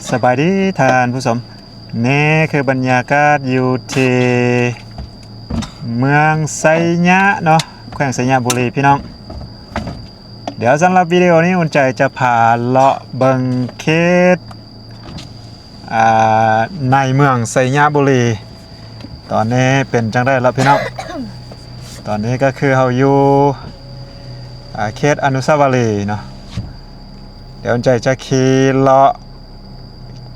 ສະບາຍດີທ່ານຜູ້ຊົມ, ນີ້ຄືບັນຍາກາດຢູ່ທີ່ເມືອງໄຊຍະເນາະ, ແຂວງໄຊຍະບູລີພີ່ນ້ອງ. ດຽວສຳລັບວິດີໂອນີ້ ອຸ່ນໃຈຈະພາເລາະເບິ່ງເຂດ ອ່າ ໃນເມືອງໄຊຍະບູລີ ຕອນນີ້ເປັນຈັ່ງໃດລະພີ່ນ້ອງ? ຕອນນີ້ກໍຄືເຮົາຢູ່ ອ່າ ເຂດອະນຸສາວະລີເນາະ. ດຽວອຸ່ນໃຈຈະຂີ່ເລາະ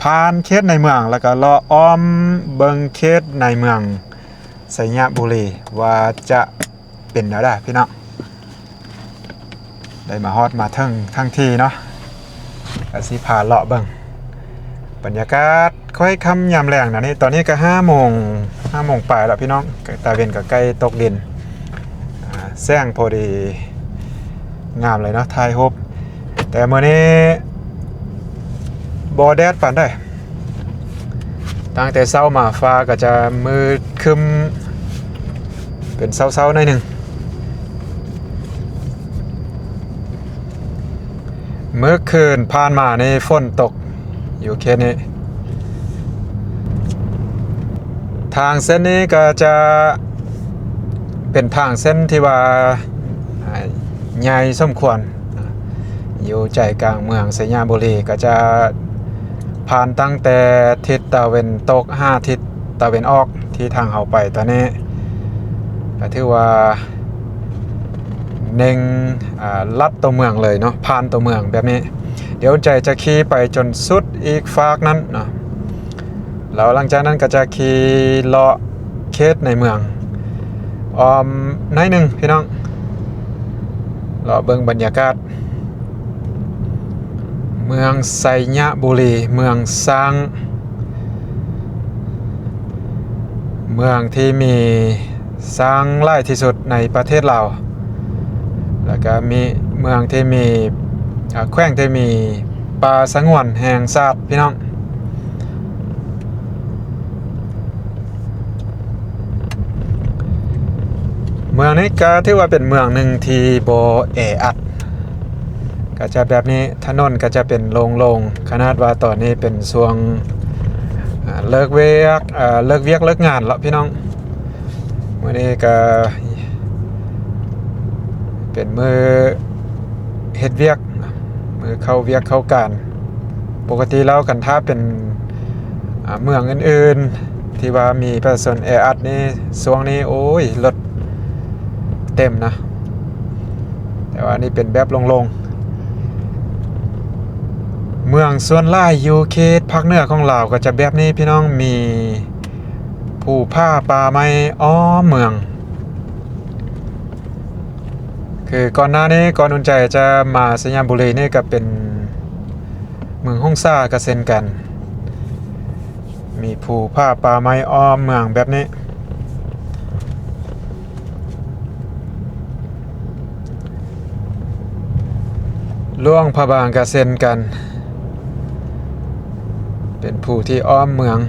ຜ່ານເຂດໃນເມືອງ ແລ້ວກໍເລາະອ້ອມເບິ່ງເຂດໃນເມືອງໄຊຍະບູລີ ວ່າຈະເປັນແນວໃດພີ່ນ້ອງ. ໄດ້ມາຮອດມາເຖິງທັງທີເນາະ, ກະຊິພາເລາະເບິ່ງບັນຍາກາດຄ່ອຍຄ່ຳຍາມແລງນະ. ນີ້ ຕອນນີ້ກະຫ້າໂມງ ຫ້າໂມງປາຍແລ້ວພີ່ນ້ອງ, ຕາເວັນກະໃກ້ຕົກດິນ. ອ່າ ແສງພໍດີ ງາມເລີຍເນາະ ຖ່າຍຮູບ. ແຕ່ມື້ນີ້ບໍ່ແດດປານໃດ. ຕັ້ງແຕ່ເຊົ້າມາຟ້າກໍຈະມືດຄຶ້ມ ເປັນເຊົ້າໆໜ້ອຍໜຶ່ງ. ມື້ຄືນຜ່ານມານີ້ຝົນຕົກຢູ່ເຂດນີ້. ທາງເສັ້ນນີ້ກໍຈະເປັນທາງເສັ້ນທີ່ວ່າ ອ່າ ໃຫຍ່ສົມຄວນ ຢູ່ໃຈກາງເມືອງໄຊຍະບູລີ, ກໍຈະຜ່ານຕັ້ງແຕ່ທິດຕາເວັນຕົກຫາທິດຕາເວັນອອກ ທີ່ທາງເຮົາໄປຕອນນີ້ ກໍຖືວ່າເໜັງ ອ່າ ລັດຕົວເມືອງເລີຍເນາະ, ຜ່ານຕົວເມືອງແບບນີ້. ດຽວໃຈຈະຂີ່ໄປຈົນສຸດອີກຟາກນັ້ນເນາະ. ແລ້ວຫຼັງຈາກນັ້ນກໍຈະຂີ່ເລາະເຂດໃນເມືອງອ້ອມໜ້ອຍໜຶ່ງພີ່ນ້ອງ, ເລາະເບິ່ງບັນຍາກາດເມືອງໄຊຍະບູລີ, ເມືອງຊ້າງ, ເມືອງທີ່ມີຊ້າງຫຼາຍທີ່ສຸດໃນປະເທດລາວ, ແລ້ວກໍມີເມືອງທີ່ມີ ອ່າ ແຂວງທີ່ມີ ປ່າສະຫງວນແຫ່ງຊາດພີ່ນ້ອງ. ເມືອງນີ້ກໍຖືວ່າເປັນເມືອງໜຶ່ງທີ່ບໍ່ແອອັດ, ກໍຈະແບບນີ້, ຖະໜົນກໍຈະເປັນໂລ່ງໆ, ຂະໜາດວ່າຕອນນີ້ເປັນຊ່ວງ ອ່າ ເລີກວຽກ ເລີກວຽກເລີກງານແລ້ວພີ່ນ້ອງ. ມື້ນີ້ກໍເປັນມື້ເຮັດວຽກ, ມື້ເຂົ້າວຽກເຂົ້າການ. ປົກກະຕິແລ້ວ ຄັນຖ້າເປັນ ອ່າ ເມືອງອື່ນໆ ທີ່ວ່າມີປະຊາຊົນແອອັດນີ້ ຊ່ວງນີ້ ໂອ້ຍ ລົດເຕັມນະ, ແຕ່ວ່ານີ້ເປັນແບບໂລ່ງໆ. ເມືອງສ່ວນຫຼາຍຢູ່ເຂດພາກເໜືອຂອງລາວກໍຈະແບບນີ້ພີ່ນ້ອງ, ມີ ພູຜາປ່າໄມ້ອ້ອມເມືອງ. ຄືກ່ອນໜ້ານີ້ ກ່ອນອຸ່ນໃຈຈະມາໄຊຍະບູລີນີ້ ກໍເປັນເມືອງຫົງສາກໍເຊັ່ນກັນ, ມີພູຜາປ່າໄມ້ອ້ອມເມືອງແບບນີ້. ຫຼວງພະບາງກໍເຊັ່ນກັນ, ເປັນພູທີ່ອ້ອມເມືອງ,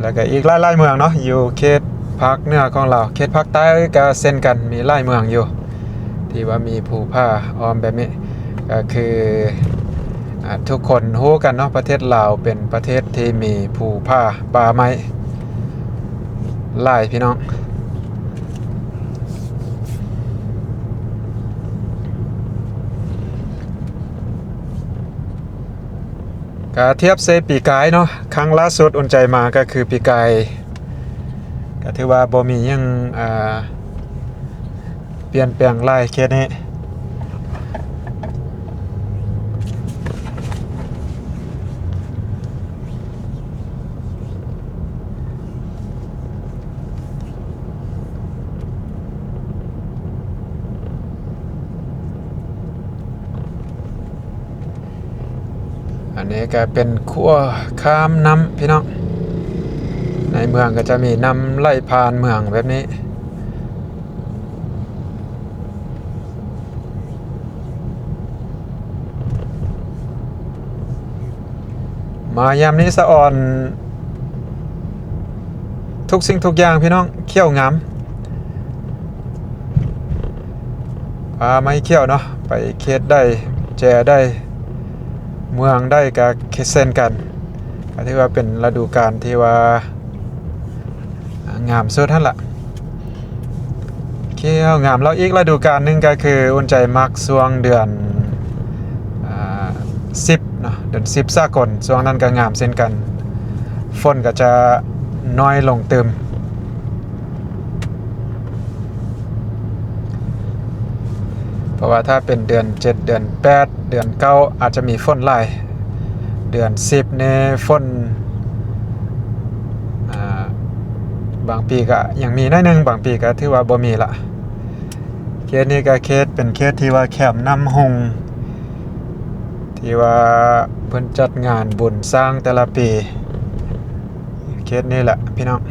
ແລ້ວກໍອີກຫຼາຍໆເມືອງເນາະ ຢູ່ເຂດພາກເໜືອຂອງລາວ. ເຂດພາກໃຕ້ກໍເຊັ່ນກັນ, ມີຫຼາຍເມືອງຢູ່ ທີ່ວ່າມີພູຜາອ້ອມແບບນີ້, ກໍຄື ອ່າ ທຸກຄົນຮູ້ກັນເນາະ, ປະເທດລາວເປັນປະເທດທີ່ມີພູຜາປ່າໄມ້ຫຼາຍພີ່ນ້ອງ. ກະທຽບໃສ່ປີກາຍເນາະ, ຄັ້ງລ່າສຸດອຸ່ນໃຈມາກໍຄືປີກາຍ, ກໍຖືວ່າບໍ່ມີຫຍັງ ອ່າ ປ່ຽນແປງຫຼາຍເຂດນີ້. ອັນນີ້ກໍເປັນຂົວຂ້າມນ້ຳພີ່ນ້ອງ, ໃນເມືອງກໍຈະມີນ້ຳໄຫຼຜ່ານເມືອງແບບນີ້. ມາຍາມນີ້ສະອອນ ທຸກສິ່ງທຸກຢ່າງພີ່ນ້ອງ ຂຽວງາມ. ປ່າໄມ້ຂຽວເນາະ ໄປເຂດໃດ ແຈໃດ ເມືອງໃດກໍເຊັ່ນກັນ ກໍຖືວ່າເປັນລະດູການທີ່ວ່າ ອ່າ ງາມສຸດຫັ້ນລະ ຂຽວງາມ. ແລ້ວອີກລະດູການໜຶ່ງກໍຄືອຸ່ນໃຈມັກຊ່ວງເດືອນ ອ່າ ສິບເນາະ ເດືອນສິບສາກົນ ຊ່ວງນັ້ນກໍງາມເຊັ່ນກັນ ຝົນກໍຈະນ້ອຍລົງຕື່ມ. ເພາະວ່າຖ້າເປັນເດືອນເຈັດ ເດືອນແປດ ເດືອນເກົ້າ ອາດຈະມີຝົນຫຼາຍ ເດືອນສິບນີ້ຝົນ ອ່າ ບາງປີກໍຍັງມີໜ້ອຍໜຶ່ງ ບາງປີກໍຖືວ່າບໍ່ມີລະ. ເຂດນີ້ກໍເຂດ ເປັນເຂດທີ່ວ່າແຄມນ້ຳຮຸ່ງ ທີ່ວ່າເພິ່ນຈັດງານບຸນຊ້າງແຕ່ລະປີ ເຂດນີ້ແຫຼະພີ່ນ້ອງ.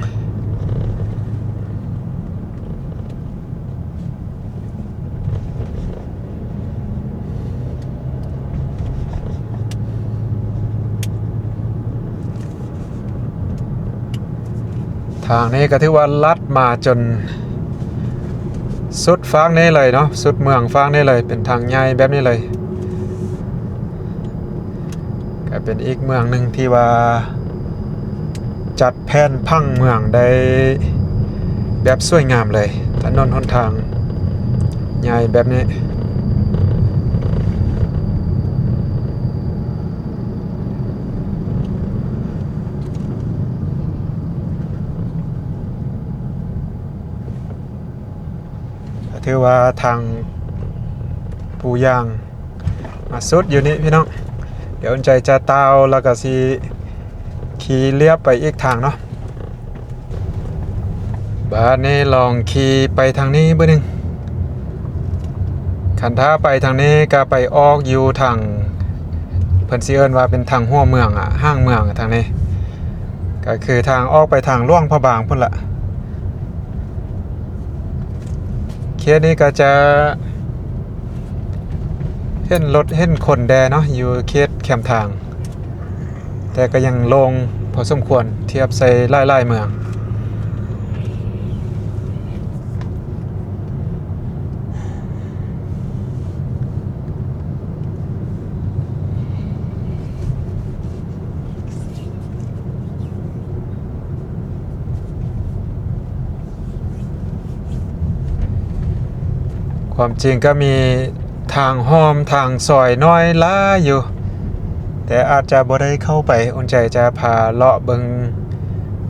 ທາງນີ້ກໍຖືວ່າລັດມາຈົນສຸດຟາກນີ້ເລີຍເນາະ ສຸດເມືອງຟາກນີ້ເລີຍ ເປັນທາງໃຫຍ່ແບບນີ້ເລີຍ. ກໍເປັນອີກເມືອງໜຶ່ງທີ່ວ່າຈັດແຜນຜັງເມືອງໄດ້ແບບສວຍງາມເລີຍ ຖະໜົນຫົນທາງໃຫຍ່ແບບນີ້. ຖືວ່າທາງປູຢາງມາສຸດຢູ່ນີ້ພີ່ນ້ອງ. ດຽວອຸ່ນໃຈຈະຕ່າວ ແລ້ວກໍຊິຂີ່ລຽບໄປອີກທາງເນາະ. ບາດນີ້ລອງຂີ່ໄປທາງນີ້ເບິ່ງໜຶ່ງ. ຄັນຖ້າໄປທາງນີ້ກໍໄປອອກຢູ່ທາງ ເພິ່ນຊິເອີ້ນວ່າເປັນທາງຫົວເມືອງອະ ຫາງເມືອງທາງນີ້ ກໍຄືທາງອອກໄປທາງຫຼວງພະບາງພຸ້ນລະ. ເຂດນີ້ກໍຈະເຫັນລົດເຫັນຄົນແດ່ເນາະ ຢູ່ເຂດແຄມທາງ ແຕ່ກໍຍັງໂລ່ງພໍສົມຄວນທຽບໃສ່ຫຼາຍໆເມືອງ. ຄວາມຈິງກໍມີທາງຮ່ອມ ທາງຊອຍນ້ອຍຫຼາຍຢູ່ ແຕ່ອາດຈະບໍ່ໄດ້ເຂົ້າໄປ. ອຸ່ນໃຈຈະພາເລາະເບິ່ງ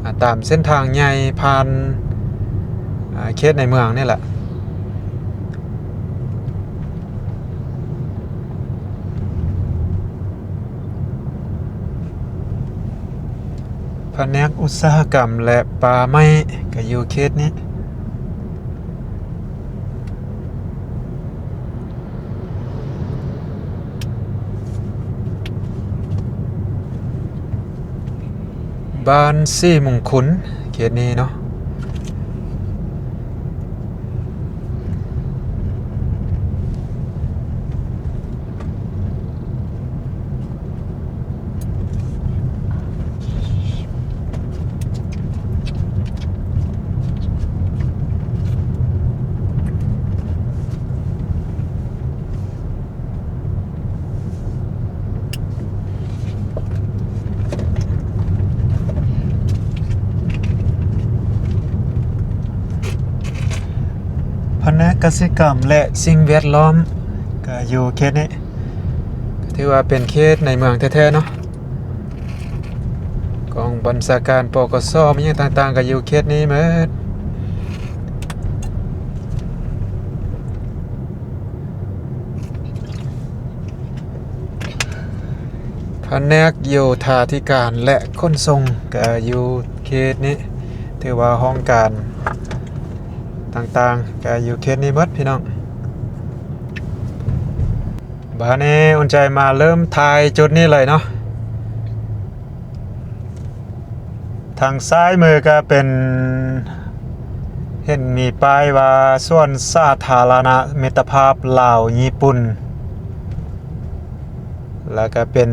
ອາ ຕາມເສັ້ນທາງໃຫຍ່ຜ່ານ ອາ ເຂດໃນເມືອງນີ້ແຫຼະ. ພະແນກອຸດສາຫະກຳ ແລະ ປ່າໄມ້ ກໍຢູ່ເຂດນີ້. ບ້ານສີມຸງຄຸນ ເຂດນີ້ເນາະ. ພະແນກກະສິກຳ ແລະ ສິ່ງແວດລ້ອມ ກະຢູ່ເຂດນີ້ ກະຖືວ່າເປັນເຂດໃນເມືອງແທ້ໆເນາະ. ກອງບັນຊາການ ປກສ ມີຫຍັງຕ່າງໆ ກໍຢູ່ເຂດນີ້ໝົດ. ພະແນກໂຍທາທິການ ແລະ ຂົນສົ່ງ ກໍຢູ່ເຂດນີ້. ຖືວ່າຫ້ອງການຕ່າງໆ ກໍຢູ່ເຂດນີ້ໝົດ ພີ່ນ້ອງ. ບາດນີ້ອຸ່ນໃຈມາເລີ່ມຖ່າຍຈຸດນີ້ເລີຍເນາະ. ທາງຊ້າຍມືກໍເປັນ ເຫັນມີປ້າຍວ່າສວນສາທາລະນະມິດຕະພາບລາວຍີ່ປຸ່ນ ແລ້ວກໍເປັນ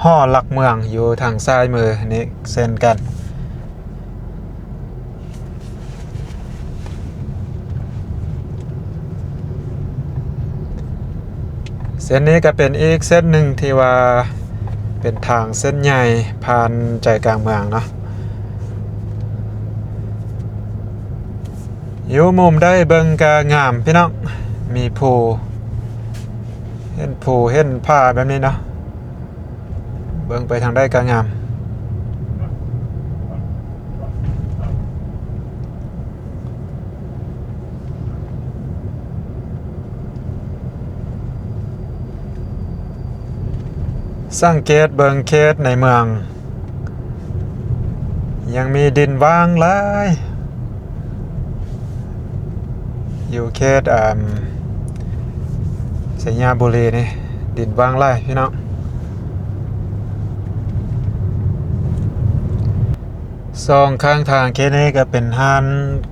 ຫໍຫຼັກເມືອງຢູ່ທາງຊ້າຍມືນີ້ເຊັ່ນກັນ. ເສັ້ນນີ້ກໍເປັນອີກເສັ້ນໜຶ່ງທີ່ວ່າເປັນທາງເສັ້ນໃຫຍ່ຜ່ານໃຈກາງເມືອງເນາະ. ຢູ່ມຸມໃດເບິ່ງກໍງາມພີ່ນ້ອງ, ມີພູ ເຫັນພູເຫັນຜາແບບນີ້ເນາະ. ເບິ່ງໄປທາງໃດກໍງາມ. ສັງເກດເບິ່ງເຂດໃນເມືອງ ຍັງມີດິນຫວ່າງຫຼາຍ. ຢູ່ເຂດ ອ່າ ໄຊຍະບູລີນີ້ ດິນຫວ່າງຫຼາຍພີ່ນ້ອງ. ສອງຂ້າງທາງເຂດນີ້ກໍເປັນຮ້ານ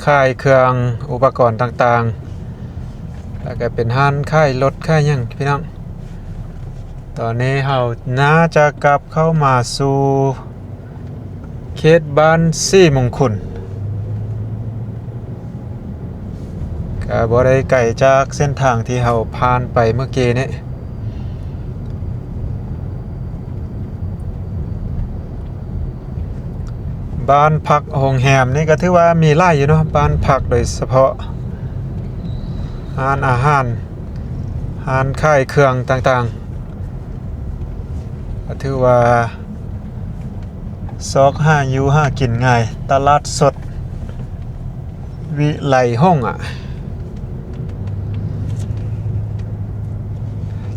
ຂາຍເຄື່ອງອຸປະກອນຕ່າງໆ ແລ້ວກໍເປັນຮ້ານຂາຍລົດຂາຍຫຍັງພີ່ນ້ອງ. ຕອນນີ້ເຮົາໜ້າຈະກັບເຂົ້າມາສູ່ເຂດບ້ານສີມຸງຄຸນ ກໍບໍ່ໄດ້ໄກຈາກເສັ້ນທາງທີ່ເຮົາຜ່ານໄປເມື່ອກີ້ນີ້. ບ້ານພັກໂຮງແຮມນີ້ກໍຖືວ່າມີຫຼາຍຢູ່ເນາະ, ບ້ານພັກໂດຍສະເພາະຮ້ານອາຫານ ຮ້ານຂາຍເຄື່ອງຕ່າງໆ ກໍຖືວ່າຊອກຫາຢູ່ຫາກິນງ່າຍ. ຕະຫຼາດສົດວິໄລຫົງ ອະ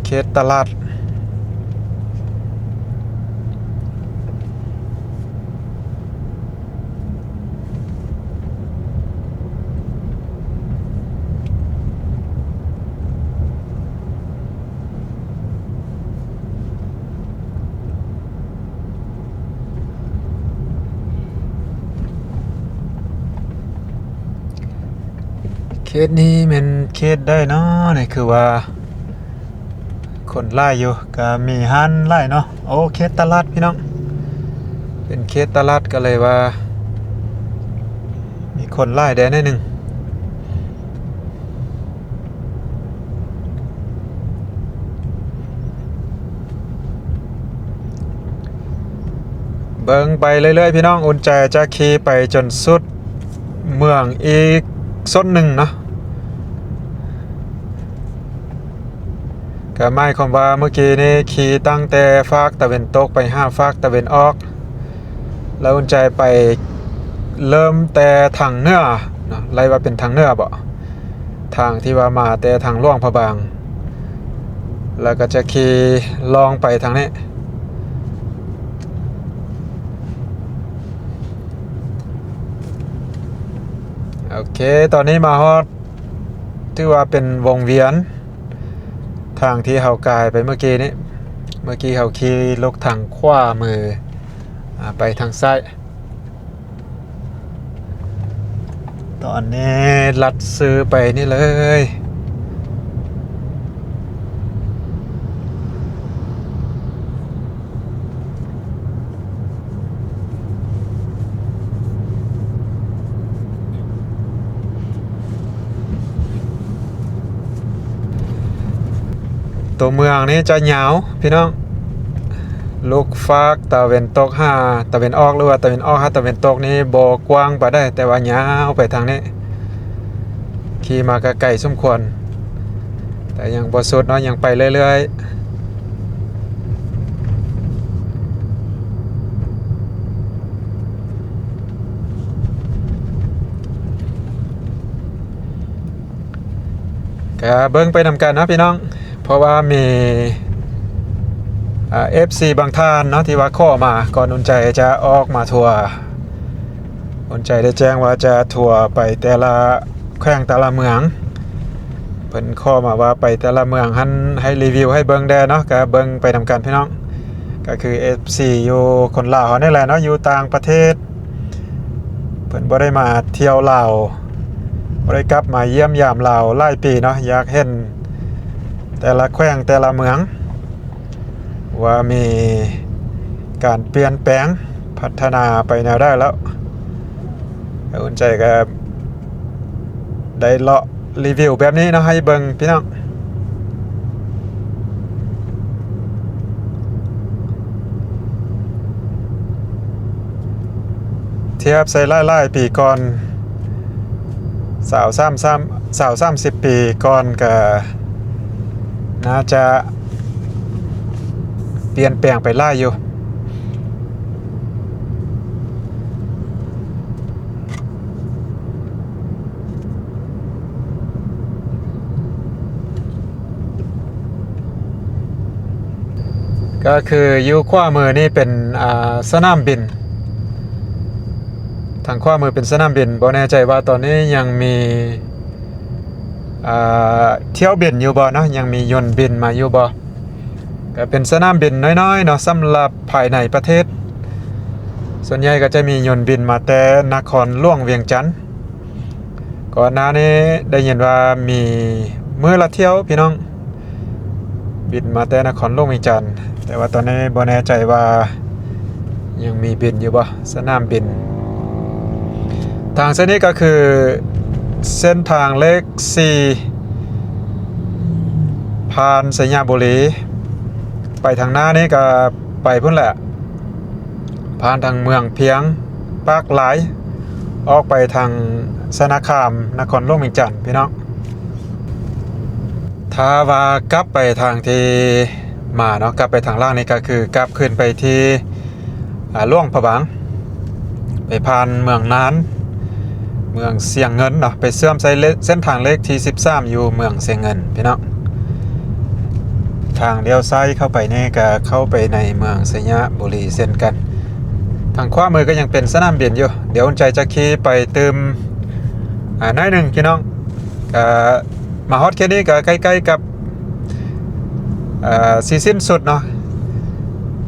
ເຂດຕະຫຼາດ. ເຂດນີ້ແມ່ນເຂດໃດເນາະ? ນີ້ຄືວ່າຄົນຫຼາຍຢູ່ ກະມີຮ້ານຫຼາຍເນາະ. ໂອ ເຂດຕະຫຼາດພີ່ນ້ອງ, ເປັນເຂດຕະຫຼາດກໍເລີຍວ່າມີຄົນຫຼາຍແດ່ໜ້ອຍໜຶ່ງ. ເບິ່ງໄປເລື້ອຍໆ ພີ່ນ້ອງ, ອຸ່ນໃຈຈະຂີ່ໄປຈົນສຸດເມືອງອີກສົ້ນໜຶ່ງເນາະ. ກໍໝາຍຄວາມວ່າເມື່ອກີ້ນີ້ຂີ່ຕັ້ງແຕ່ຟາກຕາເວັນຕົກໄປຫາຟາກຕາເວັນອອກ, ແລ້ວອຸ່ນໃຈໄປເລີ່ມແຕ່ທາງເໜືອເນາະ, ໄລ່ວ່າເປັນທາງເໜືອບໍ? ທາງທີ່ວ່າມາແຕ່ທາງຫຼວງພະບາງ ແລ້ວກໍຈະຂີ່ລ່ອງໄປທາງນີ້. ໂອເຄ ຕອນນີ້ມາຮອດ ຖືວ່າເປັນວົງວຽນ ທາງທີ່ເຮົາກາຍໄປເມື່ອກີ້ນີ້. ເມື່ອກີ້ເຮົາຂີ່ລົກທາງຂວາມື ອາ ໄປທາງຊ້າຍ. ຕອນນີ້ລັດຊື່ໄປນີ້ເລີຍ. ຕົວເມືອງນີ້ຈະຍາວພີ່ນ້ອງ, ລຸກຟາກຕາເວັນຕົກຫາຕາເວັນອອກ ຫຼືວ່າຕາເວັນອອກຫາຕາເວັນຕົກນີ້ບໍ່ກວ້າງປານໃດ, ແຕ່ວ່າຍາວໄປທາງນີ້. ຂີ່ມາກໍໄກສົມຄວນ ແຕ່ຍັງບໍ່ສຸດເນາະ, ຍັງໄປເລື້ອຍໆ. ກະເບິ່ງໄປນຳກັນເນາະພີ່ນ້ອງ, ເພາະວ່າມີ ອາ ເອັຟຊີບາງທ່ານເນາະ ທີ່ວ່າຂໍມາ ກ່ອນອຸ່ນໃຈຈະອອກມາທົວ ອຸ່ນໃຈໄດ້ແຈ້ງວ່າຈະທົວໄປແຕ່ລະແຂວງແຕ່ລະເມືອງ. ເພິ່ນຂໍມາວ່າໄປແຕ່ລະເມືອງຫັ້ນໃຫ້ຣີວິວໃຫ້ເບິ່ງແດ່ເນາະ, ກະເບິ່ງໄປນຳກັນພີ່ນ້ອງ. ກະຄືເອັຟຊີຢູ່ ຄົນລາວເຮົານີ້ແຫຼະເນາະ ຢູ່ຕ່າງປະເທດ ເພິ່ນບໍ່ໄດ້ມາທ່ຽວລາວ ບໍ່ໄດ້ກັບມາຢ້ຽມຢາມລາວຫຼາຍປີເນາະ, ຢາກເຫັນແຕ່ລະແຂວງແຕ່ລະເມືອງ ວ່າມີການປ່ຽນແປງພັດທະນາໄປແນວໃດແລ້ວ. ອຸ່ນໃຈກໍໄດ້ເລາະຣີວິວແບບນີ້ເນາະ ໃຫ້ເບິ່ງພີ່ນ້ອງ. ທຽບໃສ່ຫຼາຍໆປີກ່ອນ ຊາວ ສາມ ຊາວ ສາມສິບປີກ່ອນ ກະໜ້າຈະປ່ຽນແປງໄປຫຼາຍຢູ່. ກໍຄືຢູ່ຂວາມືນີ້ເປັນ ອ່າ ສະໜາມບິນ, ທາງຂວາມືເປັນສະໜາມບິນ. ບໍ່ແນ່ໃຈວ່າຕອນນີ້ຍັງມີ ອ່າ ຖ້ຽວບິນຢູ່ບໍ່ເນາະ, ຍັງມີຍົນບິນມາຢູ່ບໍ່. ກໍເປັນສະໜາມບິນນ້ອຍໆເນາະ ສຳລັບພາຍໃນປະເທດ, ສ່ວນໃຫຍ່ກໍຈະມີຍົນບິນມາແຕ່ນະຄອນຫຼວງວຽງຈັນ. ກ່ອນໜ້ານີ້ໄດ້ຍິນວ່າມີມື້ລະຖ້ຽວພີ່ນ້ອງ, ບິນມາແຕ່ນະຄອນຫຼວງວຽງຈັນ, ແຕ່ວ່າຕອນນີ້ບໍ່ແນ່ໃຈວ່າຍັງມີບິນຢູ່ບໍ່ ສະໜາມບິນ. ທາງເສັ້ນນີ້ກໍຄືເສັ້ນທາງເລກສີ່ ຜ່ານໄຊຍະບູລີ, ໄປທາງໜ້ານີ້ກໍໄປພຸ້ນແຫຼະ ຜ່ານທາງເມືອງພຽງ, ປາກລາຍ, ອອກໄປທາງຊະນະຄາມ, ນະຄອນຫຼວງວຽງຈັນ ພີ່ນ້ອງ. ຖ້າວ່າກັບໄປທາງທີ່ມາເນາະ, ກັບໄປທາງຫຼັງນີ້ກໍຄືກັບຄືນໄປທີ່ ອ່າ ຫຼວງພະບາງ, ໄປຜ່ານເມືອງນານ, ເມືອງຊຽງເງິນເນາະ, ໄປເຊື່ອມໃສ່ເລ- ເສັ້ນທາງເລກທີສິບສາມ ຢູ່ເມືອງຊຽງເງິນ ພີ່ນ້ອງ. ທາງລ້ຽວຊ້າຍເຂົ້າໄປນີ້ກໍເຂົ້າໄປໃນເມືອງໄຊຍະບູລີເຊັ່ນກັນ. ທາງຂວາມືກໍຍັງເປັນສະໜາມບິນຢູ່. ດຽວອຸ່ນໃຈຈະຂີ່ໄປຕື່ມ ອ່າ ໜ້ອຍໜຶ່ງ ພີ່ນ້ອງ. ກະມາຮອດແຄ່ນີ້ກໍໃກ້ໆກັບ ເອີ ຊິສິ້ນສຸດເນາະ,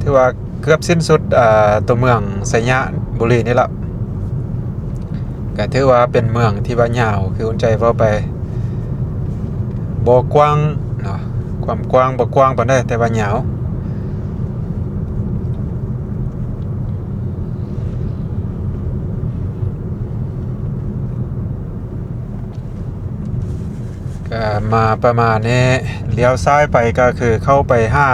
ຖືວ່າເກືອບສິ້ນສຸດ ເອີ ຕົວເມືອງໄຊຍະບູລີນີ້ລະ. ກໍຖືວ່າເປັນເມືອງທີ່ວ່າຍາວ ຄືອຸ່ນໃຈເວົ້າໄປ ບໍ່ກວ້າງເນາະ, ຄວາມກວ້າງບໍ່ກວ້າງປານໃດ ແຕ່ວ່າຍາວ. ກໍມາປະມານນີ້, ລ້ຽວຊ້າຍໄປກໍຄືເຂົ້າໄປຫາ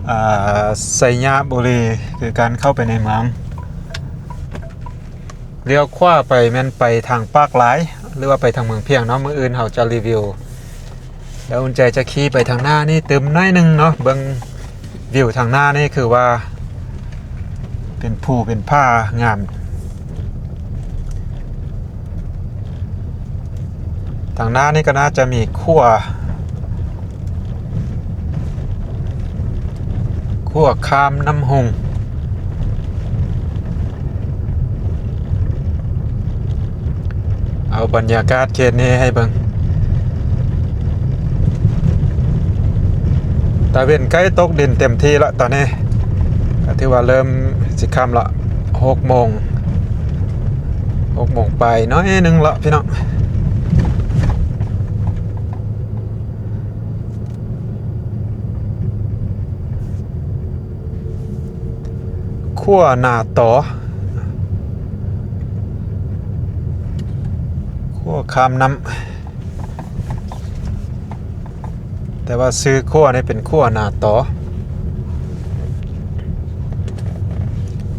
ອ່າ ໄຊຍະບູລີ ຄືການເຂົ້າໄປໃນເມືອງ. ລ້ຽວຂວາໄປແມ່ນໄປທາງປາກລາຍ ຫຼືວ່າໄປທາງເມືອງພຽງເນາະ, ມື້ອື່ນເຮົາຈະຣີວິວ. ແລ້ວອຸ່ນໃຈຈະຂີ່ໄປທາງໜ້ານີ້ຕື່ມໜ້ອຍໜຶ່ງເນາະ, ເບິ່ງວິວທາງໜ້ານີ້ຄືວ່າເປັນພູເປັນຜາງາມ. ທາງໜ້ານີ້ກໍໜ້າຈະມີຂົວ, ຂົວຂ້າມນ້ຳຮຸ່ງ. ເອົາບັນຍາກາດເຂດນີ້ໃຫ້ເບິ່ງ. ຕາເວັນໃກ້ຕົກດິນເຕັມທີ່ລະຕອນນີ້, ກໍຖືວ່າເລີ່ມຊິຄ່ຳລະ, ຫົກໂມງ, ຫົກໂມງປາຍໜ້ອຍໜຶ່ງລະພີ່ນ້ອງ. ຂົວນາຕໍ, ຂົວຂ້າມນ້ຳ, ແຕ່ວ່າຊື່ຂົວນີ້ເປັນຂົວນາຕໍ.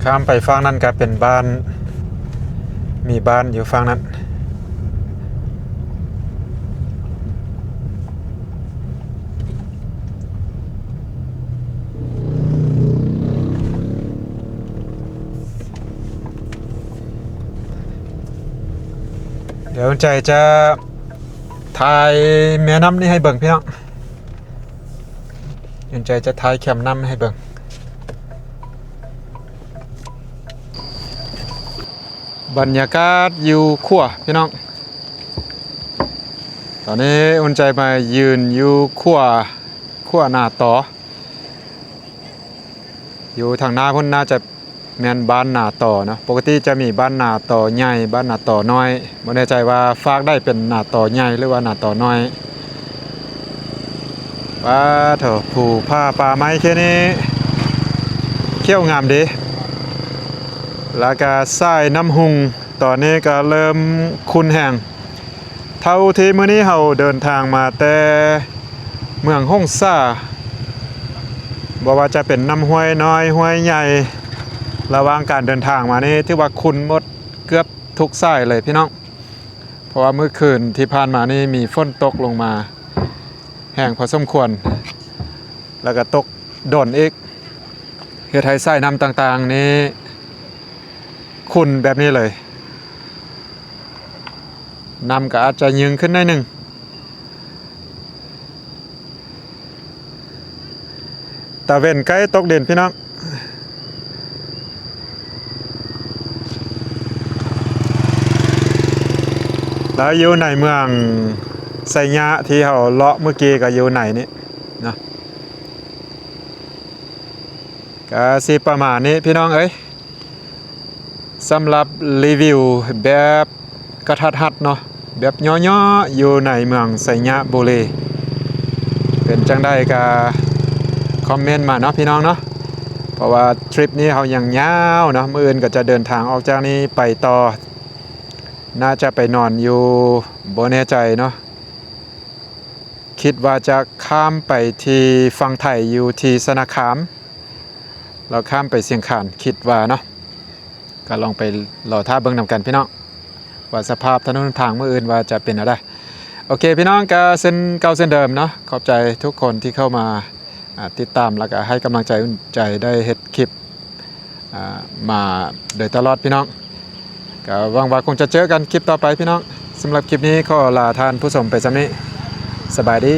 ຂ້າມໄປຝັ່ງນັ້ນກໍເປັນບ້ານ, ມີບ້ານຢູ່ຝັ່ງນັ້ນ. ດຽວໃຈຈະຖ່າຍແມ່ນ້ຳນີ້ໃຫ້ເບິ່ງພີ່ນ້ອງ, ດຽວໃຈຈະຖ່າຍແຄມນ້ຳໃຫ້ເບິ່ງ. ບັນຍາກາດຢູ່ຂົວພີ່ນ້ອງ, ຕອນນີ້ອຸ່ນໃຈມາຢືນຢູ່ຂົວ, ຂົວນາຕໍ. ຢູ່ທາງໜ້າພຸ້ນໜ້າຈະແມ່ນບ້ານນາຕໍເນາະ, ປົກກະຕິຈະມີບ້ານນາຕໍໃຫຍ່, ບ້ານນາຕໍນ້ອຍ, ບໍ່ແນ່ໃຈວ່າຟາກໃດເປັນນາຕໍໃຫຍ່ ຫຼືວ່ານາຕໍນ້ອຍ. ປາໂທ້ ພູຜາປ່າໄມ້ເຂດນີ້ຂຽວງາມເດ, ແລ້ວກະສາຍນ້ຳຮຸ່ງ ຕອນນີ້ກໍເລີ່ມຂຸ້ນແຮງ. ເທົ່າທີ່ມື້ນີ້ເຮົາເດີນທາງມາແຕ່ເມືອງຫົງສາ, ບໍ່ວ່າຈະເປັນນ້ຳຫ້ວຍນ້ອຍ, ຫ້ວຍໃຫຍ່, ລະຫວ່າງການເດີນທາງມານີ້ ຖືວ່າຂຸ່ນໝົດເກືອບທຸກສາຍເລີຍພີ່ນ້ອງ, ເພາະວ່າມື້ຄືນທີ່ຜ່ານມານີ້ມີຝົນຕົກລົງມາແຮງພໍສົມຄວນ ແລ້ວກໍຕົກດົນອີກ ເຮັດໃຫ້ສາຍນ້ຳຕ່າງໆນີ້ຂຸ່ນແບບນີ້ເລີຍ. ນ້ຳກໍອາດຈະຍືງຂຶ້ນໜ້ອຍໜຶ່ງ. ຕາເວັນໃກ້ຕົກດິນພີ່ນ້ອງ, ແລ້ວຢູ່ໃນເມືອງໄຊຍະທີ່ເຮົາເລາະມື້ກີ້ກໍຢູ່ໃນນີ້ເນາະ. ກະຊິປະມານນີ້ພີ່ນ້ອງເອີຍ, ສຳລັບຣີວິວແບບກະທັດຮັດເນາະ, ແບບຫຍໍ້ໆ ຢູ່ໃນເມືອງໄຊຍະບູລີ. ເປັນຈັ່ງໃດກະຄອມເມັນມາເນາະພີ່ນ້ອງເນາະ, ເພາະວ່າທຣິບນີ້ເຮົາຍັງຍາວເນາະ, ມື້ອື່ນກໍຈະເດີນທາງອອກຈາກນີ້ໄປຕໍ່, ໜ້າຈະໄປນອນຢູ່ ບໍ່ແນ່ໃຈເນາະ, ຄິດວ່າຈະຂ້າມໄປທີ່ຝັ່ງໄທ ຢູ່ທີ່ຊະນະຄາມ ແລ້ວຂ້າມໄປຊຽງຄານ ຄິດວ່າເນາະ. ກໍລອງໄປລໍຖ້າເບິ່ງນຳກັນພີ່ນ້ອງ ວ່າສະພາບຖະໜົນຫົນທາງມື້ອື່ນວ່າຈະເປັນແນວໃດ. ໂອເຄພີ່ນ້ອງ, ກໍເຊັ່ນເກົ່າເຊັ່ນເດີມເນາະ, ຂອບໃຈທຸກຄົນທີ່ເຂົ້າມາ ອ່າ ຕິດຕາມ ແລ້ວກໍໃຫ້ກຳລັງໃຈ ໃຈໄດ້ເຮັດຄລິບ ອ່າ ມາໂດຍຕະຫຼອດພີ່ນ້ອງ. ກໍຫວັງວ່າຄົງຈະເຈີກັນຄລິບຕໍ່ໄປພີ່ນ້ອງ. ສຳລັບຄລິບນີ້ຂໍລາທ່ານຜູ້ຊົມໄປສ່ຳນີ້. ສະບາຍດີ.